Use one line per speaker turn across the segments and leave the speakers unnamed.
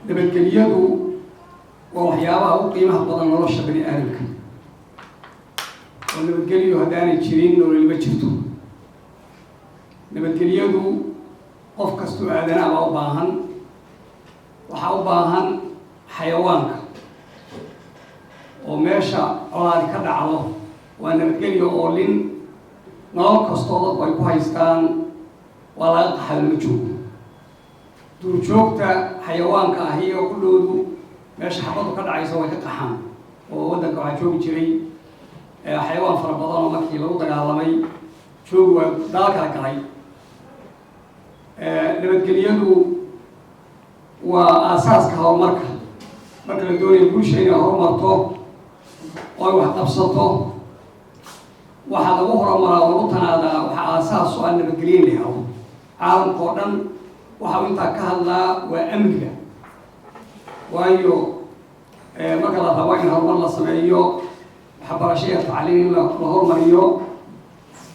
Nabadgelyadu waa waxyaabaha u qiimaha badan nolosha bani aadamka, oo nabadgelyo haddaanay jirin nololi ma jirto. Nabadgelyadu qof kastoo aadanaa baa u baahan. Waxaa u baahan xayawaanka, oo meesha colaadi ka dhacdo waa nabadgelyo oo lin nolol kastoo dadku ay ku haystaan waa laga qaxa, lama joogo. Duurjoogta xayawaanka ahi oo kulloodu meesha xabadu ka dhacaysa way ka qaxaan, oo waddanka waxaa joogi jiray xayawaan fara badan oo markii lagu dagaalamay joogi waa daal kala galay. Nabadgelyadu waa aasaaska horumarka. Marka la doonayo bulsha inay horumarto oo ay wax qabsato, waxaa lagu horumaraa oo lagu tanaadaa, waxaa aasaas u ah nabadgelyo in la helo. Caalamka oo dhan waxa uu intaa ka hadlaa waa amniga, waayo marka la rabo in horumar la sameeyo, waxbarasho iyo tacliim in la horumariyo,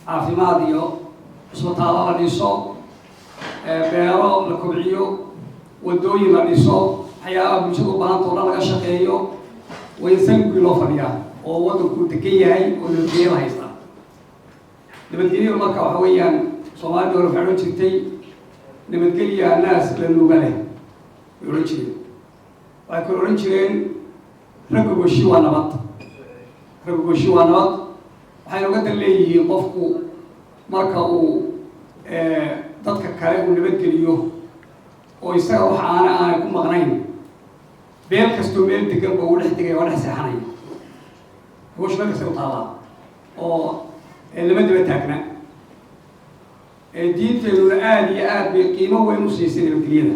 caafimaad iyo cusbitaallo la dhiso, beero la kobciyo, wadooyin la dhiso, waxyaabaha bulshada u baahanta o dhan laga shaqeeyo, waa in salgii loo fadhiyaa oo waddanku degan yahay oo nabadgelyo la haystaa. Nabadgelyadu marka waxa weeyaan, Soomaalida hore waxay odhan jirtay: "Nabadgelya naas la nuuga leh," bay odhan jireen. Waxay kale odhan jireen: "Ragga goshi waa nabad, ragga goshi waa nabad." Waxayna uga dan leeyihiin, qofku marka uu dadka kale uu nabadgeliyo oo isaga wax aana aanay ku maqnayn, beel kastoo meel degan ba uu dhex degaya, waa dhex seexanaya. Goshu meel kastay u taallaa oo lama daba taagna. Diinteenuna aada iyo aad bay qiimo weyn u siisay nabadgelyada.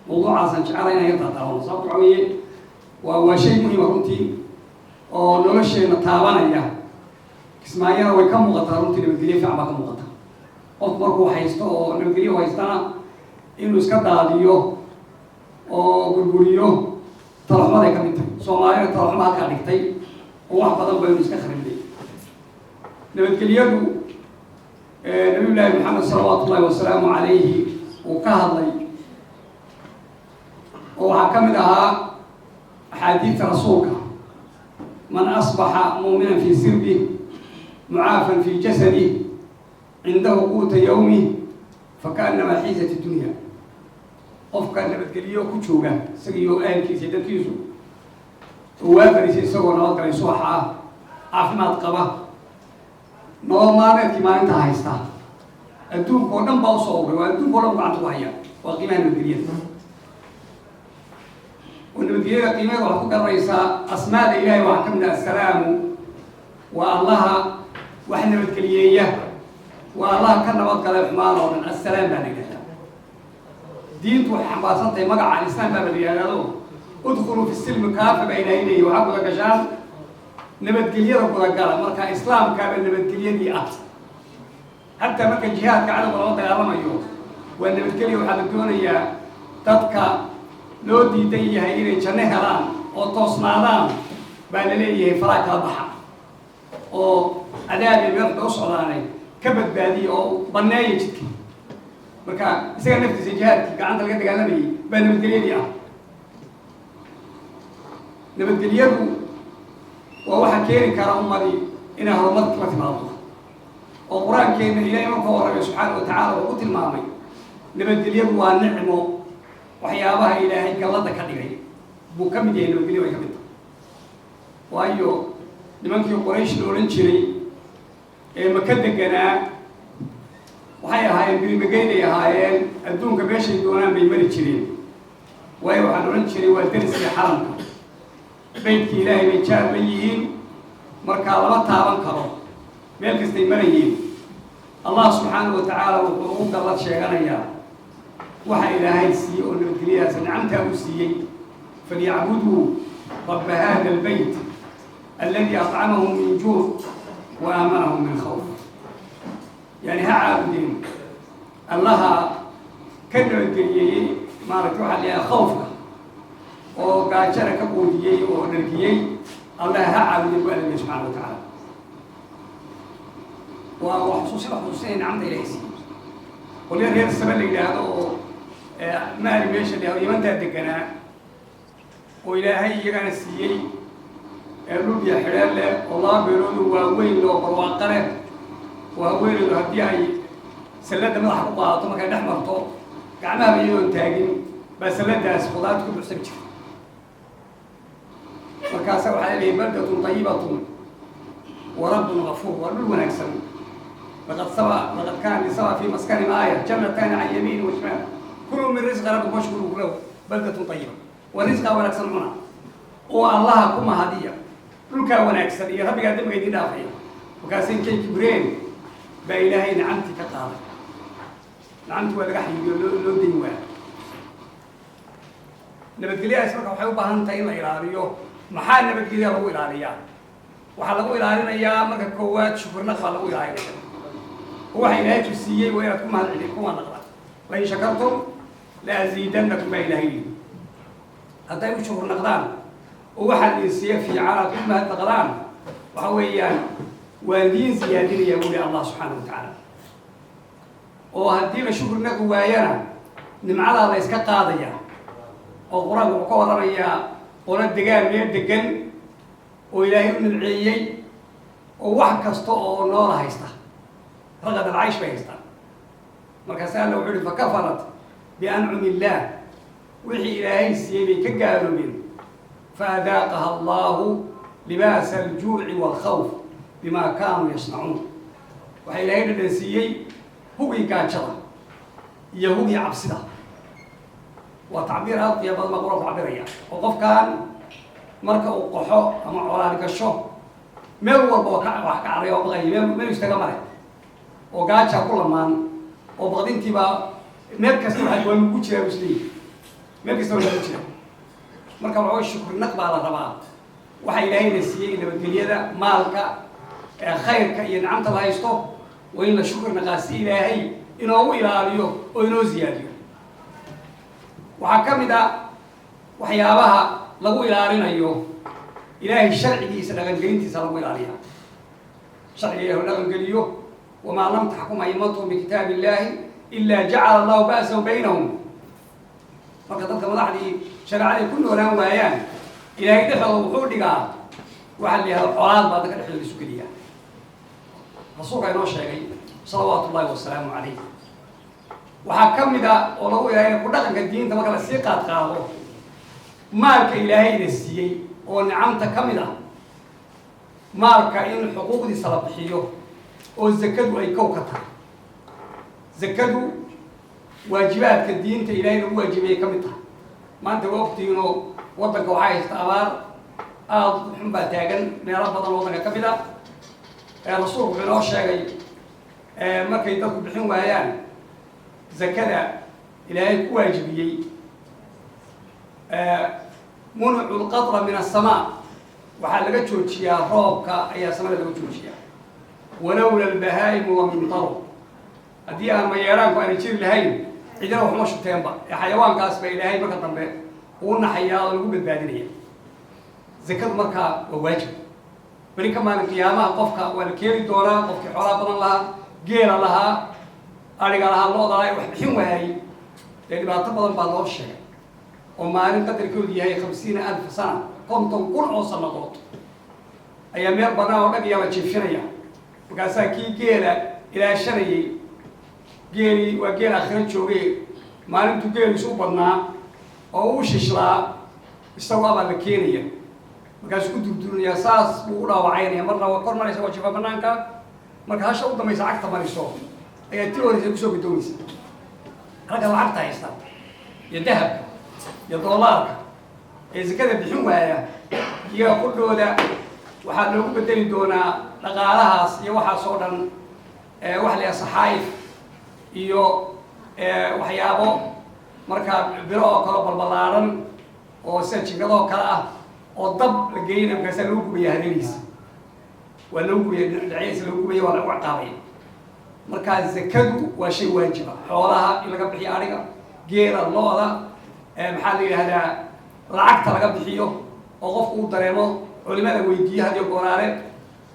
Mawduucaasaan jecela inaan yar taataabano, sababto waxa weeye waa shay muhiima runtii oo nolosheena taabanaya. Kismaayana way ka muuqataa runtii, nabadgelyo fiican baa ka muuqata. Qofku markuu haysto oo nabadgelyo haystana, inuu iska daadiyo oo burburiyo talaxumaday ka mid tahay. Soomaalina talaxuma halkaa dhigtay oo wax badan baynu iska kharibnay. Nabadgelyadu Nabiyullaahi Maxamed salawaatu ullahi wasalaamu calayhi uu ka hadlay, oo waxaa ka mid ahaa axaadiidta rasuulka: "Man asbaxa muuminan fii sirbih, mucaafan fii jasadih, cindahu quuta yawmih, fakaannamaa xiizat dunya." Qofka nabadgelyo ku jooga isagiyo ahalkiisa iyo dadkiisu, oo waa fariisay isagoo nabad galay subaxa ah, caafimaad qaba, nolol maalmeedkii maalinta haysta, adduunka oo dhan baa usoo uray, waa adduunka o dhan bu gacanta ku haya. Waa qiimaha nabadgelyada. Oo nabadgelyada qiimaheeda waxaad ku garanaysaa, asmaada Ilahay waxaa ka mid ah Assalaamu. Waa Allaha wax nabadgeliyeeya, waa Allaha ka nabadgalay xumaan oo dhan. Assalaam baa la yidhahdaa. Diintu waxay xambaarsan tahay magaca Alislaam baa la yidhahdaado. "Udkhuluu fi silmi kaafa," baa Ilaahay leeyahy. Waxaa guda gashaan nabadgelyada, gudagala. Marka islaamkaaba nabadgelyadii ah. Hataa marka jihaadka cadowga lama dagaalamayo waa nabadgelya. Waxaa la doonayaa dadka loo diidan yahay inay janno helaan oo toosnaadaan baa la leeyahay: faraa kala baxa oo cadaabi meel bay u socdaanay, ka badbaadiya oo banneeya jidka. Marka isaga naftiisa jihaadkii gacanta laga dagaalamayay baa nabadgelyadii ah. Nabadgelyadu waa waxa keeni kara ummadii inay horumar la timaado, oo Qur-aankeena Ilahay marka warramay subxaana wa tacala wuxuu ku tilmaamay nabadgelyadu waa nicmo. Waxyaabaha Ilaahay gallada ka dhigay buu ka mid yahay, nabadgelyo way ka mid tahay. Waayo, nimankii Qoraysh la odhan jiray ee Maka deganaa waxay ahaayeen birimageyday ahaayeen, adduunka meeshay doonaan bay mari jireen. Waayo, waxaa la odhan jiray waa deriskii xaramka, beytkii Ilaahay bay jaar la yihiin, markaa lama taaban karo, meel kastay marayeen. Allah subxaanahu wa tacaala wuxuu ugu gallad sheeganayaa waxa Ilaahay siiyey oo nabadgelyadaas nicamtaa uu siiyey: "Falyacbuduu rabba hada albeyt aladi acamahum min juuc wa aamanahum min khawf." Yani ha caabudeen Allaha ka nabadgeliyeeyey, maaragtay, waxaa la yidhaha khawfka, oo gaajana ka quudiyey oo dhargiyey. Allaha ha caabudeen bu Alla leey subxana wa tacaala. Waa xusuusina, xusuusinay nicamta Ilahay siiyey. Qolyo reer Saba la yidhaahdo oo maali meesha la yihahdo Yamantaa deganaa. Oo Ilaahay iyagana siiyey ee dhul biyo xidheen leh, oo laba beeroodu waaweyn loo barwaaqo leh, oo haweeneydu haddii ay salladda madaxa ku qaadato, markay dhex marto, gacmahaba iyadoon taagin baa salladaas khudaarta ku buxsan jirta. Markaasa waxaa leeyahay: بلدة طيبة ورب غفور. Waa dhul wanaagsan. لقد سبأ لقد كان لسبإ في مسكنهم آية، جنتان عن يمين وشمال، كلوا من رزق ربكم واشكروا له، بلدة طيبة. Waa risqa wanaagsan cuna oo Allaha ku mahadiya dhulkaa wanaagsan iyo Rabbigaa dembiga idiin dhaafaya. Markaasay intay kibreen baa Ilaahay nacamtii ka qaaday. Nacamtii waa laga xayuubiyo, loo dayn waaya. Nabadgelyadaas marka waxay u baahan tahay in la ilaaliyo. Maxaa nabadgelya lagu ilaaliyaa? Waxaa lagu ilaalinayaa marka koowaad shukurnaq baa lagu ilaalinaya, oo waxa Ilaahay ku siiyey waa inaad ku mahad celi, ku mahadnaqda. لئن شكرتم لأزيدنكم baa Ilaahay yidhi. Hadday u shukurnaqdaan oo waxaan idin siiye fiican aad ku mahadnaqdaan, waxa weeyaan waan idiin siyaadinayaa, buli Allah subxaana wa tacaala. Oo haddii la shukr naqi waayana, nimcadaa la iska qaadaya. Oo Qur-aanku wuxuu ka warramayaa qolo degaan meel degan oo Ilaahay u nimceeyey oo wax kasta oo noola haysta, رغد العيش bay haystaan. Markaase Alla wuxuu yihi: فكفرت بأنعم الله. Wixii Ilaahay siiyey bay ka gaaloobeen. فأذاقها الله لباس الجوع والخوف بما كانوا يصنعون. Waxaa Ilaahay dhadhan siiyey hugii gaajada iyo hugii cabsida. Waa tacbiir aad qiya badan baa Qur-aanku cabiraya, oo qofkan marka uu qaxo ama colaad gasho, meel walba oo ka wax ka caraya oo baqaya, meel istaga male, oo gaajaa ku lamaan, oo baqdintiibaa meel kasta waa lagu jiraa isleeyihi, meel kasta waa lagu jiraa. Marka waxa way shukrinaq baa la rabaa. Waxa Ilaahayna siiyey nabadgelyada, maalka, khayrka iyo nicamta la haysto, waa in la shukri naqaa si Ilaahay inoogu ilaaliyo oo inoo ziyaadiyo. Waxaa ka mid a waxyaabaha lagu ilaalinayo Ilaahay sharcigiisa dhaqangelintiisa lagu ilaaliya. Sharciga Ilahi dhaqangeliyo. وما لم تحكم أئمتهم بكتاب الله إلا جعل الله بأسهم بينهم. Marka dadka madaxdii shareecaday ku noolaan waayaan, Ilaahay dhexdooda wuxuu dhigaa waxaa la yihahda colaad baa dadka dhexdooda isu geliyaa. Rasuulka inoo sheegay صلوات الله وسلامه عليه. Waxaa ka mid a oo lagu ilaalina ku dhaqanka diinta, marka lasii qaad qaado maalka Ilaahayna siiyey oo nicamta ka mid ah, maalka in xuquuqdiisa la bixiyo, oo zakadu ay kow ka tahay. Zakadu waajibaadka diinta Ilaahay lagu waajibayay ka mid tahay. Maanta waa ogtihiinoo waddanka waxaa haysta abaar aada u xun baa taagan meelo badan oo waddanka ka mid ah. Rasuulku wuxuu inoo sheegay markay dadku bixin waayaan zakada Ilaahay ku waajibiyey, منعوا القطر من السماء, waxaa laga joojiyaa roobka ayaa samada laga joojiyaa. ولولا البهائم لمطروا. Haddii aan mayeeraanku aana jiri lahayn, cidina waxuma shubteenba, ee xayawaankaas baa Ilaahay marka dambe uu naxayaa oo lagu badbaadinaya. Zakadu markaa waa waajib. Beri ka maalin qiyaamaha qofka waa la keeni doonaa, qofkii xoolaa badan lahaa, geela lahaa, ariga lahaa, looda lahaa, wax bixin waayey. Dee dhibaato badan baa loo sheegay, oo maalin qadarkoodu yahay 50,000 sana, 50,000 oo sanadood, ayaa meel banaan oo dhag la jiifinaya. Markaasaa kii geela ilaashanayay, geelii waa geel aakhiro joogay, maalintuu geeliisu u badnaa oo u shishlaa isagoo abaa la keenaya. Markaasuu ku durdurinayaa, saas buu u dhaawacaynaya. Marna waa kor maraysa, waa jifa banaanka. Marka hasha u dambaysa cagta mariso ayaa tii horeysa kusoo gadoomaysa. Ragga lacagta haysta iyo dahabka iyo doolaarka ee zakada bixin waaya, iyaga qudhooda waxaa loogu bedeli doonaa dhaqaalahaas iyo waxaas oo dhan waxa la yidhaha saxaayif iyo waxyaabo markaa biro oo kale balbalaaran oo sida jingadoo kale ah oo dab la geynaya. Markaasaa lagu gubaya hareerihiisa, waa lagu gubaya dhinacyadiisa, lagu gubaya, waa lagu ciqaabaya. Markaa zakadu waa shay waajiba, xoolaha in laga bixiyo, ariga, geela, looda, maxaa la yidhahdaa, lacagta laga bixiyo, oo qofku uu dareemo. Culimada weydiiye hadiyo gooraale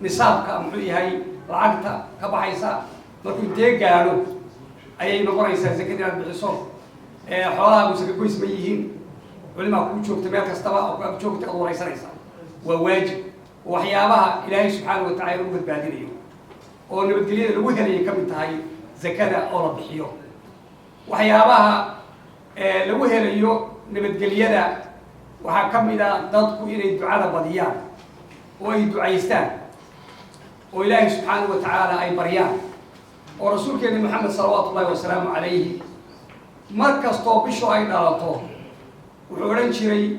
nisaabka muxuu yahay, lacagta ka baxaysa markuu intee gaadho ayay noqonaysaa zakada inaad bixiso, xoolahaagu saka goys ma yihiin. Culimada weydiiya. Culimaa kuu joogta meel kastaba oo ku ag joogta aad waraysanaysaa. Waa waajib oo waxyaabaha Ilaahay subxaana wa tacala lagu badbaadinayo oo nabadgelyada lagu helayay ka mid tahay zakada oo la bixiyo. Waxyaabaha lagu helayo nabadgelyada waxaa ka mid a dadku inay ducada badiyaan oo ay ducaystaan oo Ilaahay subxaana wa tacaala ay baryaan, oo rasuulkeeni Maxamed salawaatu ullahi wasalaamu calayhi mar kastoo bishu ay dhalato wuxuu odhan jiray: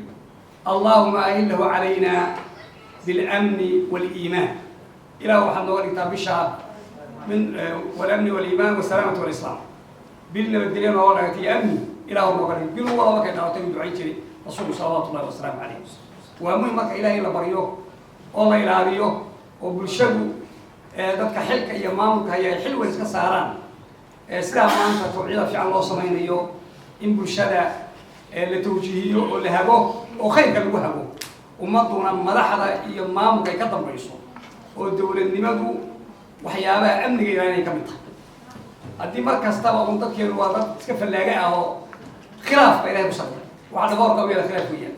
"Allahuma ahillahu calayna biاlamni wاliimaan." Ilah, waxaad nooga dhigtaa bishaa min walamni waliimaan wasalaamati walislaam, bil nabadgelyo nooga dhigtay iyo amni Ilah nooga dhig. Bil walba markay dhalatay uu ducayn jiray rasuulku salawaatu ullahi wasalaamu calayh. Waa muhim marka Ilahay in la baryo oo la ilaaliyo oo bulshadu dadka xilka iyo maamulka haya ay xil weyn iska saaraan. Sidaa maanta tawciyada fiican loo samaynayo, in bulshada la tawjiihiyo oo la hago oo khayrka lagu hago, ummadduna madaxda iyo maamulka ay ka dambayso, oo dowladnimadu waxyaabaha amniga ilaalinay ka mid tahay. Haddii mar kastaba un dadkeenu waa dad iska fallaaga ah oo khilaaf ba Ilahay ku sabray, waxaa dhaboorka u yeela khilaaf weeyaan.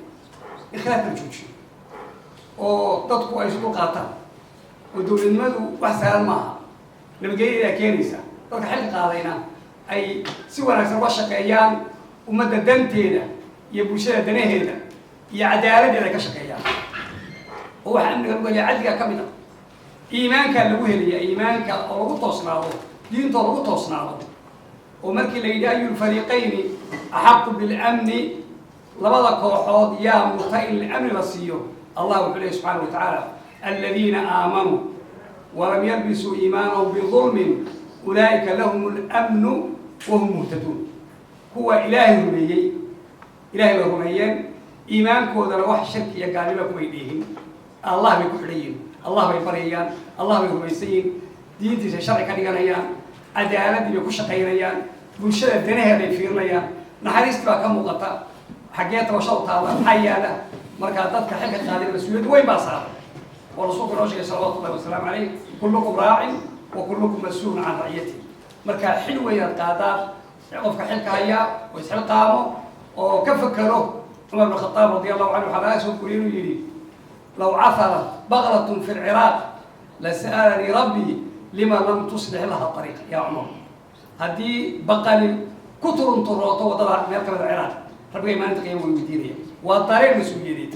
In khilaafka la joojiyo oo dadku ay isu dul qaataan oo dowladnimadu wax sahlan maaha, nabadgelyadaa keenaysa. Dadka xilka qaadayna ay si wanaagsan uga shaqeeyaan ummadda danteeda iyo bulshada danaheeda iyo cadaaladdeeda ay ka shaqeeyaan, oo waxa amniga lagu helaya cadligaa ka mid ah, iimaankaa lagu helaya, iimaanka oo lagu toosnaado, diintoo lagu toosnaado. Oo markii la yidhi: "Ayu lfariiqayni axaqu bilamni?" Labada kooxood yaa muta in amni la siiyo? Allah wuxuu lehy subxaana wa tacaala: "Aladiina aamanuu walam yalbisuu iimaanahum bidulmin ulaa'ika lahum اlamnu wahum muhtaduun." Kuwa Ilaahay rumeeyey, Ilahay bay rumeeyeen, iimaankoodana wax shirki iyo gaalnima kumay dheehin. Allah bay ku xidhan yihin, Allah bay baryayaan, Allah bay rumaysan yihin, diintiisay sharci ka dhiganayaan, cadaaladii bay ku shaqaynayaan, bulshada danaheeday fiirinayaan, naxariistii baa ka muuqata. Xaggee tabashadu taalla? Maxaa yaala? Markaa dadka xilka qaadina mas-uuliyad weyn baa saaray, oo rasuulku noo sheegay salawatu ullahi wasalaamu calayh: "Kullukum raacin wa kullukum mas-uulun can raciyatihi." Markaa xil weyn aad qaadaan, qofka xilka hayaa oo isxilqaamo oo ka fakero. Cumar bn Khadaab radi allahu canhu waxaa laga soo guriyay inuu yidhi: "Law caharat baqlatun fi lciraaq la sa'alanii rabbii lima lam tuslix laha ariiq ya Cumar." Haddii baqali ku turunturooto waddada meel kamida Ciraaq, rabbigay maalinta qiyama way weydiinaya. Waa dareen mas-uuliyadeed,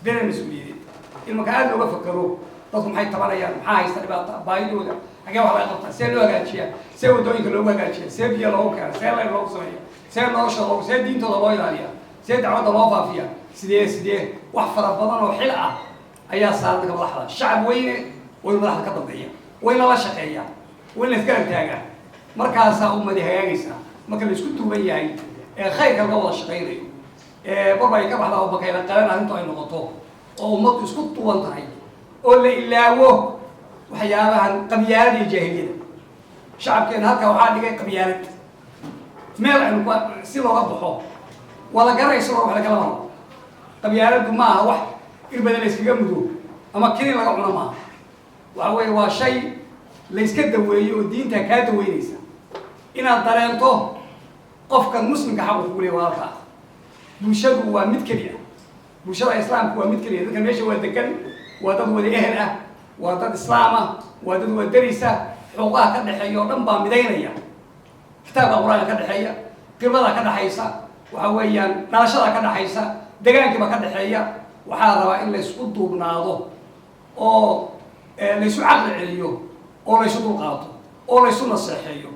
dareen mas-uuliyadeed in marka aada looga fakero dadku maxay tabanayaan, maxaa haysta dhibaata, baahidooda xagee wax laga qabtaa, see loo hagaajiyaa, see waddooyinka loogu hagaajiya, see biyo loogu keena, see layr loogu sameeya, see nolosha loogu, see diintooda loo ilaaliya, see dacwadda loo faafiya, sidee wax fara badan oo xil ah ayaa saaran dadka madaxda. Shacab weyne waynu madaxda ka dambeeya, wayna la shaqeeyaa, wayna isgarab taagaa. Markaasaa ummadi hagaagaysaa, marka la isku duuban yahay ee khayrka laga wada shaqaynayo, ee marba ay ka baxdaa oo bakayla qalan arrintu ay noqoto, oo ummaddu isku duwan tahay oo la ilaawo waxyaabahan qabyaalada iyo jaahiliyada. Shacabkeena halkaa waxaa dhigay qabyaalad. Meel aynu ku si looga baxo waa la garanaysa, wax lagala maro. Qabyaaladu ma aha wax irbada la iskaga mudo ama kinin laga cuno maaha. Waxa weeye waa shay la iska daweeyo oo diinta kaa daweynaysa, inaad dareento qofkan muslimka xaqu kugu leeya walaalka ah. Bulshadu waa mid keliya, bulshada islaamku waa mid keliya. Dadka meesha waa degan waa dad wada ehel ah, waa dad islaam ah, waa dad wada derisa. Xuquuqaha ka dhexeeya oo dhan baa midaynaya. Kitaabka Qur-aanka ka dhexeeya, qiblada ka dhexaysa, waxa weeyaan dhalashada ka dhexaysa, degaankiiba ka dhexeeya. Waxaa rabaa in laysku duubnaado oo laysu caqli celiyo oo laysu dulqaato oo laysu naseexeeyo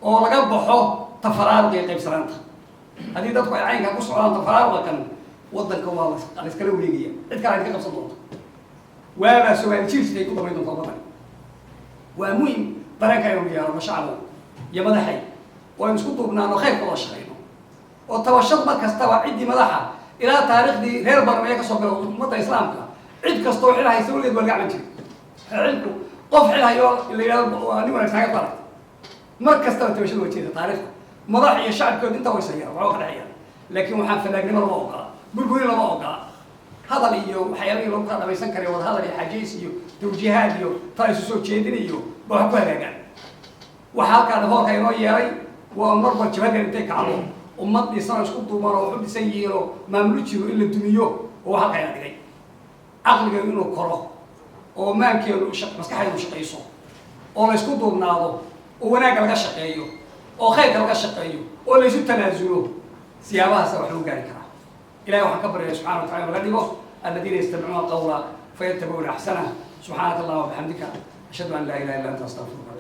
oo laga baxo tafaraaruq iyo qaybsanaanta. Haddii dadku ay caynkaa ku socdaan, tafaraaruqa kan waddanka waa layskala wareegaya, cid kale idinka qabsan doonta. Waabaa Soomaali jiri jirtay ku damayn doonta waddanka. Waa muhim dareenka aynu yeelano, shacbow iyo madaxay, oo aynu isku duubnaano, khayrka wada shaqayno, oo tabashad mar kastaba ciddii madaxa ilaa taariikhdii reer Barmeeye kasoo gala ummadda islaamka, cid kastoo xil haysa weligeed waa laga caban jiray. Xilku qof xil hayo la yidhahdo waa nin wanaagsan haga ku aragta. Mar kastaba tabashada waa jeeda taariikhda. Madax iyo shacabkood intaa way sayaan, waxba ka dhexeeyaan, laakiin waxaan falaagnimo lama ogola, burburin lama ogola. Hadal iyo waxyaabihii lagu kala dhamaysan karay, wada hadal iyo xajays iyo tawjiihaad iyo tala isu soo jeedin iyo ba wax ku hagaagaan. Waxa halkaa dhafoorka inoo yeelay waa marba jabhadan intay kacdo. Ummad dhisan oo isku duuban oo waxu dhisan yihiin oo maamulu jiro in la dumiyo oo wax halka ina dhigay. Caqligeenu inuu koro oo maankeenu, maskaxdeenu shaqayso oo la isku duubnaado oo wanaagga laga shaqeeyo oo khayrka laga shaqeeyo oo la isu tanaasulo, siyaabahaasa wax lagu gaari karaa. Ilahay waxaan ka baryaya subxana wa tacala naga dhigo aladiina yastamicuuna qawla fayatabicuuna axsanah. Subxaanaka allahuma bixamdika, ashhadu an laa ilaha illa anta, astaqfiruka.